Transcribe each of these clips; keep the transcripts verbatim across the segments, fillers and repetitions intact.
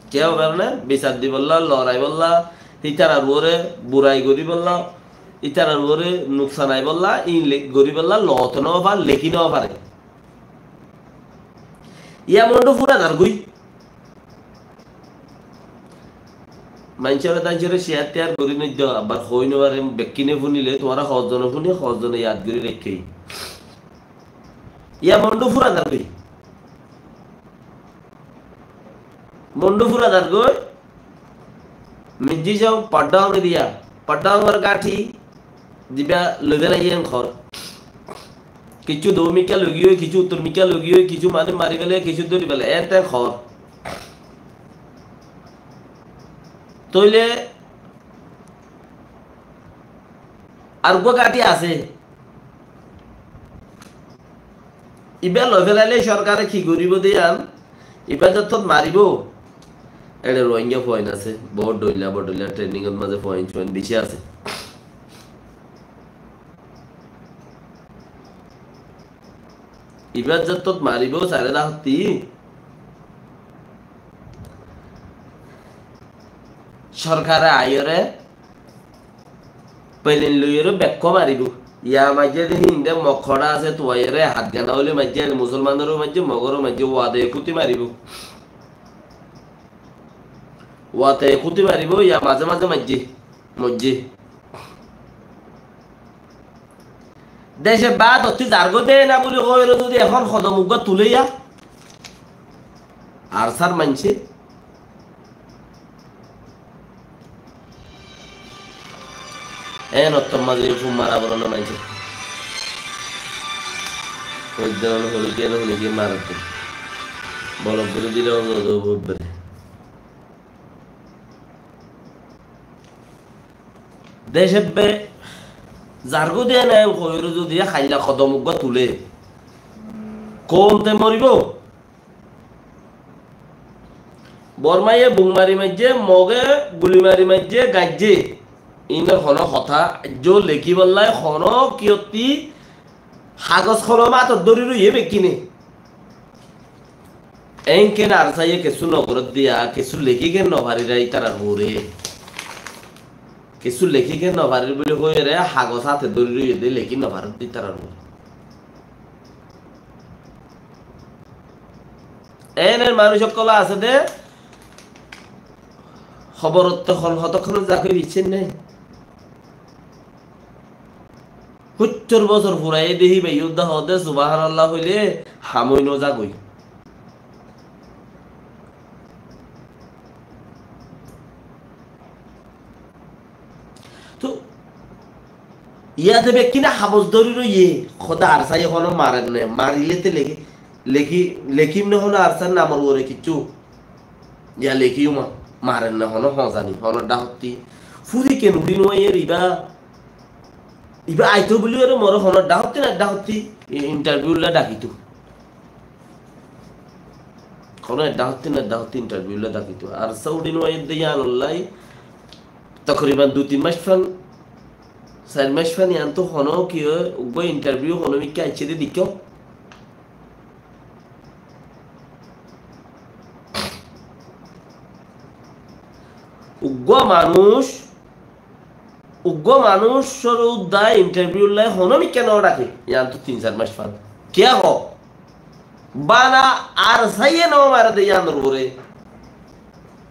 Kiyá óibo né? Bisar dibolla, lorai bolla, ítarar uore burai goribolla, ítarar uore nuksan aibolla, ín le-, goribolla loot no fare, leki no fare. Yá mondu fura zargoi. Maincóre taincóre share tiyar gori no do, abar hoi no fare, bekkine funile, tuáñra hozzone funi, hozzone yad gori raikko. Yá mondu fura zargoi. Mondu fura zargoi. Mijji só padda ore diya. Padda ore gathi diba loi félaiye en hor. Kissú dou mikká loi giyói, kissú uttor mikká loi giyói, kissú mani mari félaiye, kissú dóri félaiye, en ten hor. Tóile ar uggwá gathi asé. Ibá loi félaile sorkare ki goribo de yián? Ibá zottót maribo. Ere Rohingya fuain asé, bout dhoilla, bout dhoilla training ot mazé fuain, fuain beci asé. Ibá zottót maribo, sare dahotti. Sorkare aiyóre Pelin loiyóre bekkó maribo. Yá maijjé de hinde Mog hoçé asé, tuaiyóre hat gana óile maijjé, Musolmanóre maijjé, Mogóre maijjé, wade kuti maribo. Wade kuti maribo, yá mazé mazé maijjé, moijjé. Dece baádottí zargói de na buli hoóre zodi ehón hodom uggwá tulé yá, ARSA r maincé, en ottór mazé fum mara boro na maincé. Oidde hone holi giyé na holi giyé marar de. Bolok gorí dile ó zo zo bóut bere. Dec ebbe zargói de na hoiyóre zodi hailla hodom uggwá tulé, koum te moribo. Bormaye bum mari maijjé, Moge guli mari maijjé, gaijjé. Inor hono hotá aijjó lekíbolla hono kiyottí hagos holom átot dóri roiyé bekkíne. Enkén ARSA ye kessú no gorédde yá, kessú lekí ken no farir ítarar uore. Kessú lekí ken no farir buli hoiyóre hagos áte dóri roiyé de lekí no farir ítarar uore. Ener manúic ókkol asé de, hoborottú hon hotokkón zagói biccín nái. Húttor bosór furaiyé de híba yudda hoó de, subhánallah hoilé ham ói no zagói. Tóu, yáte bekkíne habos dóri roiyé, hoó de ARSA ye hono marer né, marilé te lekí, lekí, lekím né hono ARSA r namor uore kiccú. Yá lekíyum, marer né hono hoóñzani, hono dháhottí. Fúri ken uçí no aiyér ibá. Ibá aitó buli ore more hono dháhottí na dháhottí i-, interview lla dhakitó. Hono dháhottí na dháhottí interview lla dhakitó. ARSA uçí no aiyér de yíanollá, tokriban dui tin mac fan, sair mac fan yíantu hono kiyé uggwá interview hono mikká aiccé de deikkó. Uggwá manúic, uggwá manúicor uddá interview lla hono mikká no dhaké, yíantu tin sair mac fan. Kiyá hoó? Bana ARSA ye no mare de yíanor uore.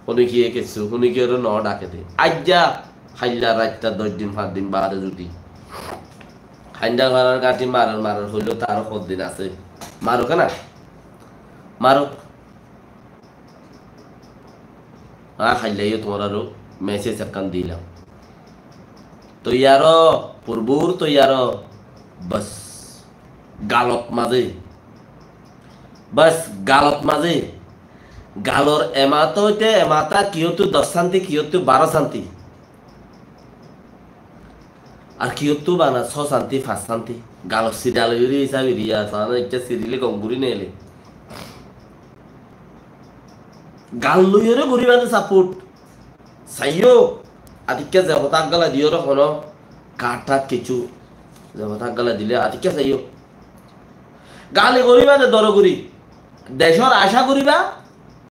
Hone kiyé kessú, hone kiyé ore no dhaké de. Aijja, hailla raitta doc din, fañs din baade zodi Haindar farar gañthi marar, marar hoilé to aró hoddin asé. Maruk na? Maruk. Añí hailla yó tuáñraré message ekkán dilam. Toiyar ó, furbur toiyar ó. Bas. Galot mazé. Bas, galot mazé. Galor emata óite emata kiyóttu doc santi, kiyóttu baró santi. Ar kiyóttu bana só santi, fañs santi. Galor sida loiyóre hísabe diya, sana ekka sirile gom gori neile. Gal loiyóre goriba de support. Saiyó, atikka ze hotá aggala diyóre hono card tard kissú, ze hotá aggala dile atikka saiyó. Gali goriba de doro gori. Decor acá goriba,